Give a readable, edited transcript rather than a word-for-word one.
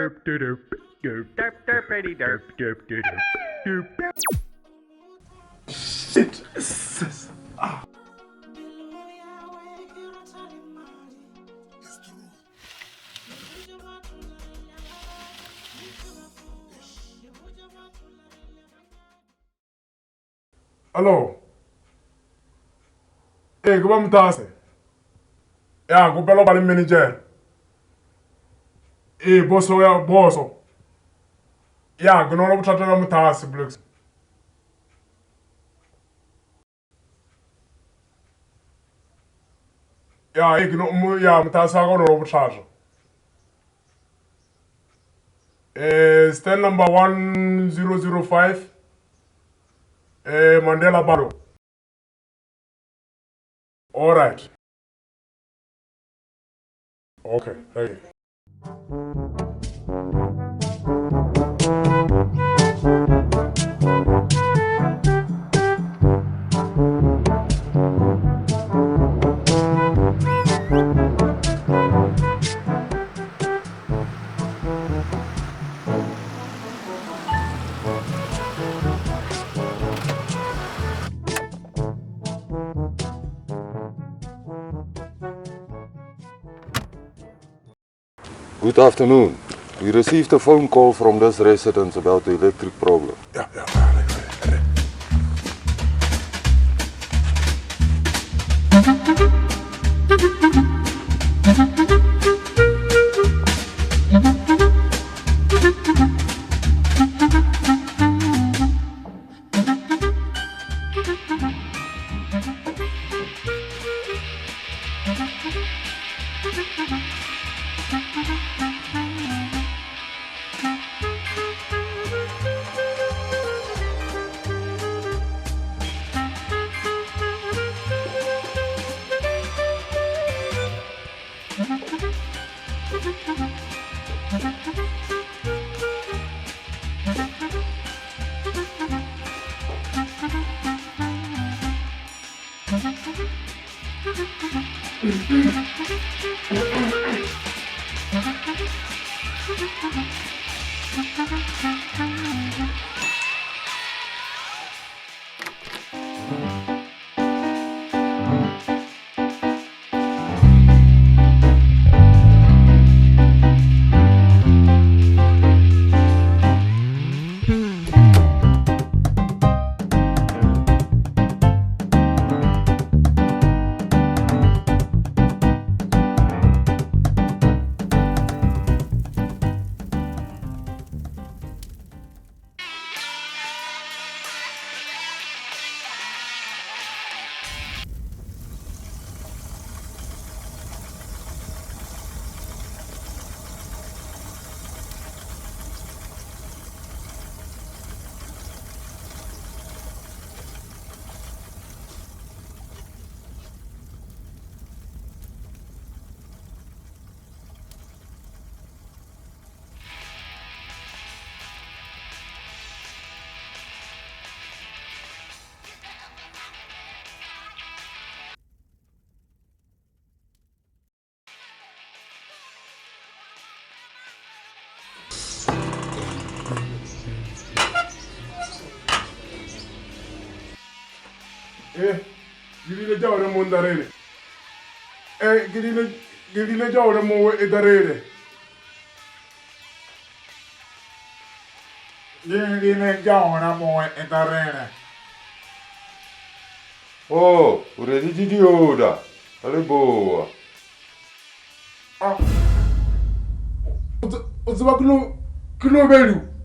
Derp derp derp derp derpity derp derp derp derp. Shit. Sis. Ah. Hello. Ee, ke ba Motase. Ya, kopela ba le manager. Ee, boso ya boso. Ya, ke no le bothata bja Motase Blocks. Ya, ee, ke no mo ya Motase wa ka o no le bothata. Eh, stand number 1005. Eh, Mandela Balo. All right. Okay, thank you. Good afternoon. We received a phone call from this residence about the electric problem. Ja, ja, re, re, re. Eh, ke rile tša gore mo ndarele. Eh, ke rile ke rile tša gore mo e darele. Ke rile tša gore mo e darele. Oh, o reditše dioda. A le boa. Ah. O tseba ke lo ke lo bedu.